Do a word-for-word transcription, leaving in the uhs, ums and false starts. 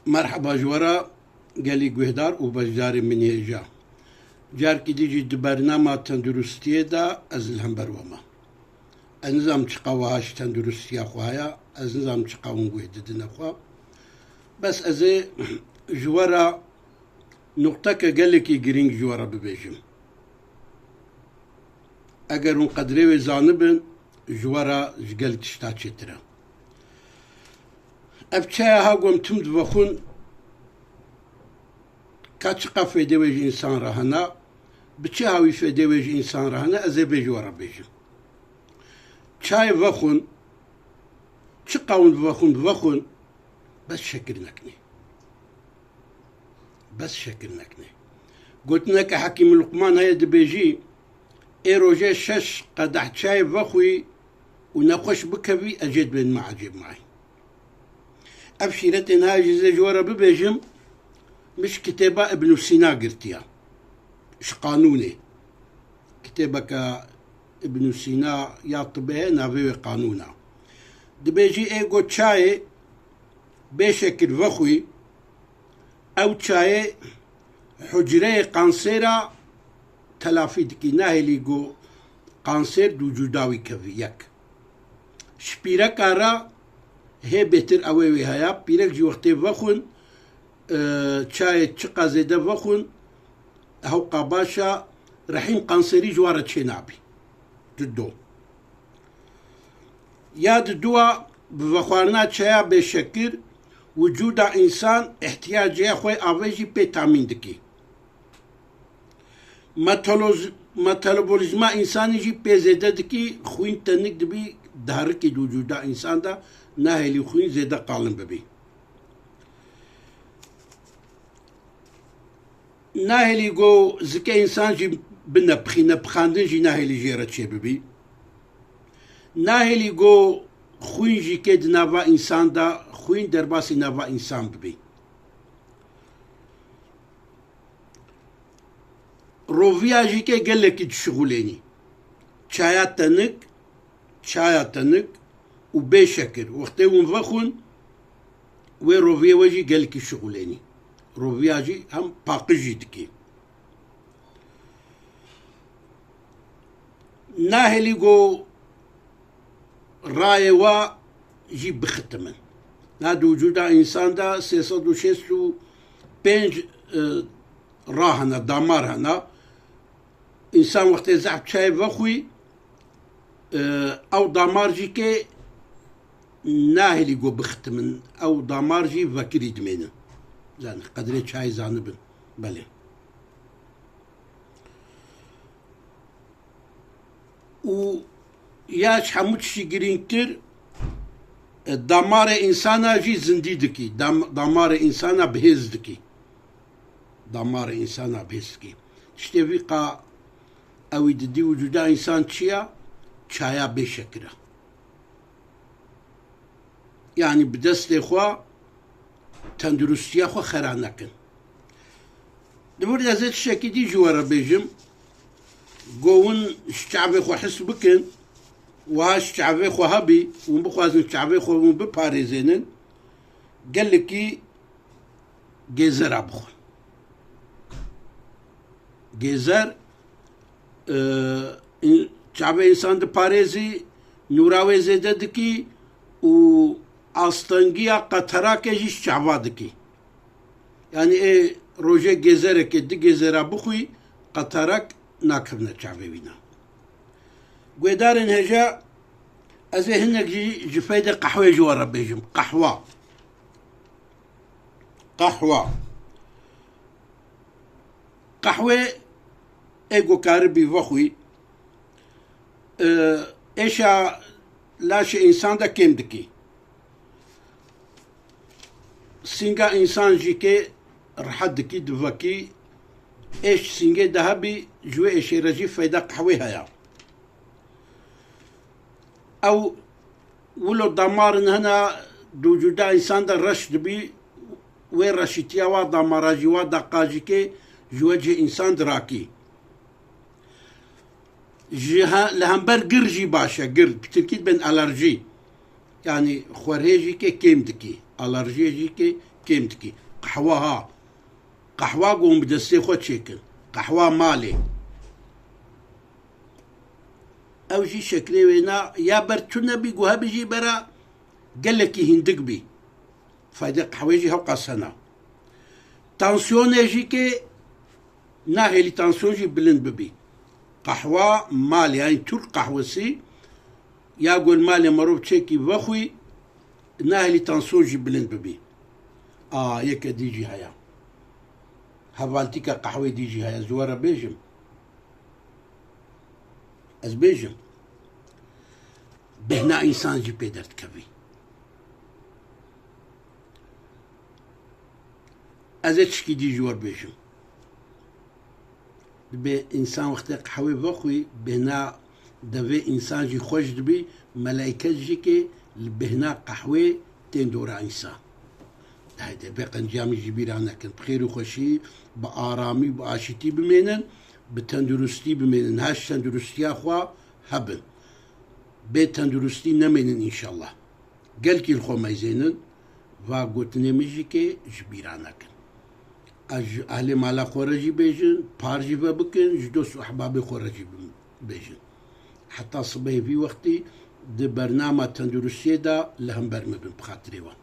Merheba ji we re gelî guhdar û beşdarên min ê hêja. Carkî dî jî di bernama tenduristiyê de ez li hember we me. Ez nizam çiqa wiha ji tenduristiya xwe heye, ez nizam çiqa hûn guh didine xwe. Bes ez ê ji we re nuqteke gelekî girîng ji we re bibêjim. Eger hûn qedrê wê zanibin, ji we re ji gelek tişta çêtir e. Ev çaya ha gom tim divexwin, ka çiqa fêdê wê ji însan re hene, bi çi hawî fêdê wê ji însan re hene, ez ê vê ji we re bêjim. Çayê vexwin, çiqa hûn divexwin, divexwin, bes şekir nekinê. Bes şekir nekinê. Gotineke Hekîm Luqman heye, dibêjî, ê rojê şeş qedeh çayê vexwî û nexweş bikevî, ez jê dibêjim ecêb mayî. Ev şîretê niha jî zê ji we re bibêjim, min ji kitêba Ibn Sîna girtiye. Ji Qanûnê. Kitêbeke Ibn Sîna ya tibê heye, navê wê Qanûn e. Dibêjî ê go çayê bê şekir vexwî, ew çayê hucreyê qansêra telafî dikî, nahêlî go qansêr di wicûda wî kevî, yek. Ji pîreka re hê bêtir ewê wê heye, pîrek jî wextê vexwin, e, çayê çiqa zêde vexwin, hewqa baş e, rehîm qansêrî ji wan re çênabî. Dido. Ya diduwa, bi vexwarina çaya bêşekir, wicûda însan ihtiyacê xwe avê jî pê tamîn dikî. Metaloz-, metabolîzma însanî jî pê zêde dikî, xwîn tenik dibî, diherikî di wicûda însan de, nahêlî xwîn zêde qalin bibî. Nahêlî go zikê însan jî binepixîne, pixandin jî nahêlî jê re çêbibî. Nahêlî go xwîn jî kê di nava însan de, xwîn derbasî nava însan bibî. Roviya jî kê gelekî dişixulênî. Çaya tenik, çaya tenik û bê şekir. Wextê hûn vexwin, wê roviyê we jî gelekî şixulênî. Roviya jî hem paqij jî dikî. Nahêlî go rayê wa jî bixitimin. Na di wicûda însan de sê sed û şêst û pênc, e, ra hene, damar hene. Însan wextê zehf çayê vexwî, e, ew damar jî kê nahêlî go bixitimin. Ew damar jî vekirî dimênin. Yani qedrê çayê zanibin. Belê. Û ya ji hemû tiştî girîngtir, e, damarê însana jî zindî dikî. Dam-, damarê însana bihêz dikî. Damarê însana bihêz dikî. Tiştê vî qa ewî didî wicûda însan çi ya? Çaya bê şekir e. Yanî bi destê xwe tenduristiya xwe xera nekin. Di vir de ez ê tiştekî dî ji we re bêjim, go hûn ji çavê xwe his bikin, wiha ji çavê xwe hebî, hûn bixwazin çavê xwe hûn biparêzênin, gelekî gêzera bixwin. Gêzer, e, in-, çavê însan diparêzî, nûra wê zêde dikî û astengiya qeterake jî ji çava dikî. Yanî ê rojê gêzerekê di gêzera bixwî, qeterek nakevne çavê wî ne. Guhdarên hêja, ez ê hinek jî ji feydê qehwê ji we re bêjim. Qehwa. Qehwa. Qehwê ê ku karibî vexwî, e, êşa laşê însan de kêm dikî. Sînga însan jî kê rehet dikî, divekî. Êş sîngê de hebî, ji wê êşê re jî feyda qehwê heye. Ew wilo damarin hene di wicûda însan de reş dibî, wê reşîtiya wa damara jî, wa deqa jî kê ji wecihê însan dirakî. Ji he-, li hember gir jî baş e, gir, bi tirkî dibên alerjî. Yanî xwerhê jî kê kêm dikî. Alerjiyê jî kê kêm dikî. Qehwa ha. Qehwa gon bi destê xwe çêkin. Qehwa malê. Ew jî şekerê wê na ya ber tune bî, ku hebî jî bera gelekî hindik bî. Faydê qehwê jî hewqas hene. Tansiyonê jî kê nahêlî tansiyon jî bilind bibî. Qehwa malê, yanî Türk qehwesi ya gol malê merov çêkî vexwî, nahêlî tansiyon jî bilind bibî. A, yeke dî jî heye. Hevaltîka qehwê dî jî heye, ez were bêjim. Ez bêjim. Bêhna însan jî pê derdikevî. Ez ê tişkî dî ji we bêjim. Dibê însan wextê qehwê vexwî, bêhna devê însan jî xweş dibî, meleyket jî kê li bêhna qehwê tên dora însan. Heyde, vê qenciya min ji bîra nekin. Bi xêr û xweşî, bi aramî, bi aşîtî bimênin, bi tenduristî bimênin. Her ji tenduristiya xwe hebin. Bê tenduristî nemênin înşallah. Gelkî li xwe meyzênin, va gotinê min jî kê ji bîra nekin. Ez ji ehlê mala xwe re jî bêjin, par jî ve bikin, ji dost û ehbabê xwe re jî bin-, bêjin. Heta sibehê vî wextî di bernama tenduristiyê de li hember min bin, bi xatirê wan.